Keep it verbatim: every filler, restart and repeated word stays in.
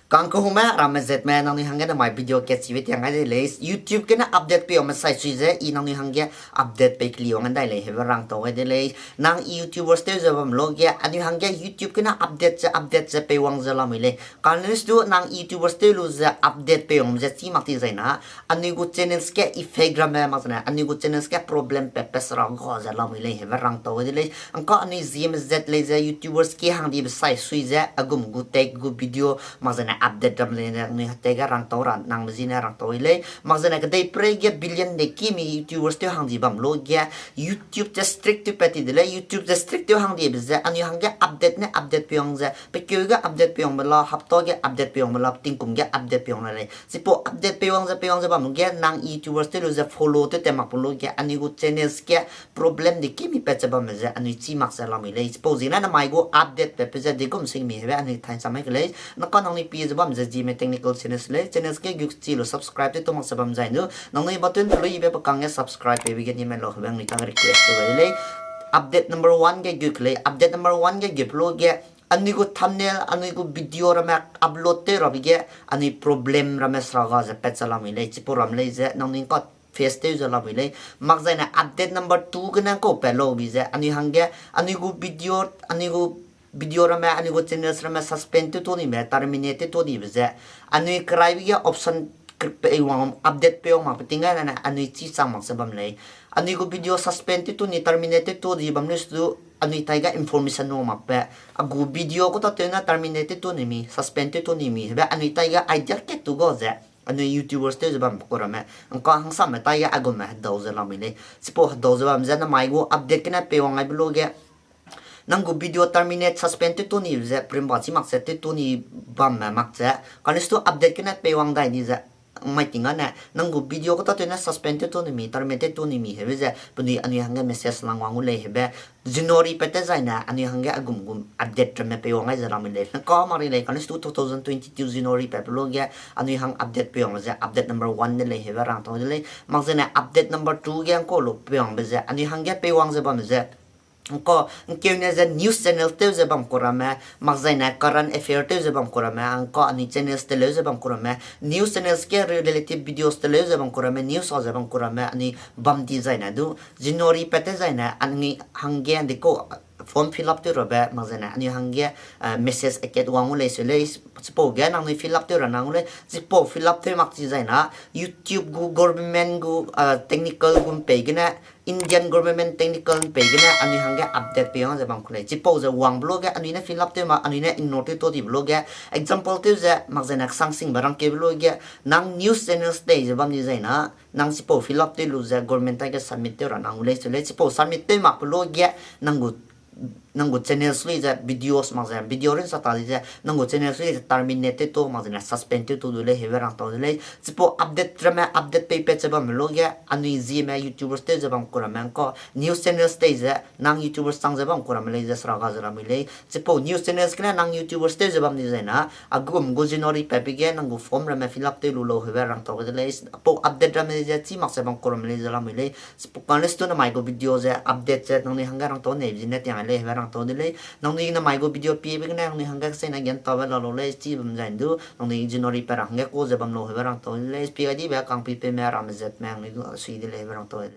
Kangkehume ramme zatme, nangnui hangge namai video kechibe tiang gai de lei. YouTube gene update pei wangme sai sui ze, i nangnui hangge update pei keli wang dai lei, hebe rangtau gai de lei. Nang YouTubers tew ze bam lu ge, anui hangge YouTube gene update ze, update ze pei wang ze lamui lei. Kane stu nang YouTubers tew lu ze update pei wang ze chî mak ti zai na, anui gu channels ge effect ramme, mak zene anui gu channels ge problem pe pe sera ga ze lamui lei, hebe rangtau gai de lei. Ngka anui zieme zat lei ze YouTubers ki hangdibe sai sui ze, agum gu tech gu video, mak zene update ram lei ne, anui hatei ge rangtau ra nangbe zine rangtau gai lei. Mak zene kedei prei ge billion de kimi YouTubers tew hangdi bam lu ge, YouTube ze strict tew pat ti de lei, YouTube ze strict tew hangdibe ze, anui hangge update ne update pei wang ze, pekeu ge update pei wangbe la, hapta ge update pei wangbe la, tingkum ge update pei wang la lei. Chipau update pei wang ze, pei wang ze bam lu ge, nang YouTubers tew lu ze follow tew te mak pe lu ge, anui gu channels ge problem de kimi pat ze bamme ze, anui chî mak ze lamui lei. Chipau zine namai gu update pe pe ze, digum sing mi hebe anui thai sa mai ke lei. Naka nangnui pie ze bam ze zieme technical channels lei. Channels ge gu chi lu subscribe tew tu mak ze bam zai nu, nangnui button te lu ibe pe kangge subscribe peibe ge ni me lau hebe anui ta request tew gai lei. Update number one ge gu ke lei. Update number one ge gu pe lu ge, anui gu thumbnail, anui gu video ramme upload tew rabe ge, anui problem ramme sera ga ze pat ze lamui lei. Chipau ram lei ze, nangnui ngka face tew ze lamui lei. Mak zai ne update number two gene ngkau pat lau bi ze, anui hangge, anui gu video, anui gu video ramme, anui gu channels ramme suspend tew tu nime, terminate tew tu nibe ze, anui keraibe ge option kr-, pe wang, update pe wang mak pe ting gai ne, anui chî chang mak ze bam lei. Anui gu video suspend tew tu ni, terminate tew tu di bam lu stu, anui tai ge information wang mak pe, a gu video ku ta tew ne terminate tew tu ni mi, suspend tew tu ni mi, hebe anui tai ge idea kat tu ga ze, anui YouTubers tew ze bam ku ramme, ngka hangsamme tai ge agumme hedau ze lamui lei. Chipau hedau ze bam ze namai gu update gene pei wang gaibe lu ge, nang gu video terminate, suspend tew tu ni ze, primba chî mak ze, tew tu ni bamme mak ze, kane stu update gene pei wang dai di ze, mai ting ane, nang gu video ku ta tew ne suspend tew tu ni mi, terminate tew tu ni mi, hebe ze, penui anui hangge message lang wang gu lei hebe, January pat te zai ne, anui hangge agum gum update ramme pei wang gai ze lamui lei. Naka mak ri lei, kane stu two thousand twenty-two January pat pe lu ge, anui hang update pei wang ze, update number one de lei hebe rangtau de lei. Mak zai ne update number two ge ngkau lu pei wangbe ze, anui hangge pei wang ze bamme ze, ngka, ngkeune ze news channel tew ze bam ku ramme, mak zai ne current affair tew ze bam ku ramme, ngka anui channels teleu ze bam ku ramme, news channels ge re-, relative videos teleu ze bam ku ramme, news a ze bam ku ramme, anui bam di zai ne du, January pat te zai ne, anui hangge ndi kau form fill up tew rabe, mak zai ne, anui hangge, eh, message akat wang gu lei se lei, chipau ge nangnui fill up tew ra nang gu lei, chipau fill up tew mak chi zai na, YouTube gu government gu, eh, technical gu mpei gene, Indian government technical mpei gene anui hangge update pei wang ze bam ku lei. Chipau ze wangbe lu ge anui ne fill up tew ma, anui ne ignore tew tu dibe lu ge. Example tew ze, mak zai ne kesang singbe rangkeube lu ge, nang news channels tei ze bam di zai na, nang chipau fill up tew lu ze government tai ge submit tew ra nang gu lei se lei. Chipau submit tew mak pe lu ge, nang gu nang gu channels lui ze videos mak ze video rin sa ta di ze, nang gu channels lui ze terminate tew tu mak zene suspend tew tu du lei hebe rangtau de lei. Chipau update ramme update pei pat ze bamme lu ge, anui zieme YouTubers tew ze bam ku ramme ngka news channels tei ze, nang YouTubers chang ze bam ku ramme lei ze sera ga ze lamui lei. Chipau news channels gene nang YouTubers tew ze bam di zai na, agum gu January pat pe ge nang gu form ramme fill up tew lu lau hebe rangtau de lei. Apau update ramme ze chî mak ze bam ku ramme lei ze lamui lei. Chipau kane stu namai gu video ze update ze nangnui hangge rangtau nei zine tiang lei hebe rangtau de lei. Nangnui namai gu video piebe gene nangnui hangge keseina gen tabe la lau lei, chi bam zai ndu, nangnui January pat ra hangge kau ze bam lau hebe rangtau de lei. Spi gai dibe kangpui peume ramme zatme nangnui du sui de lei hebe rangtau de lei.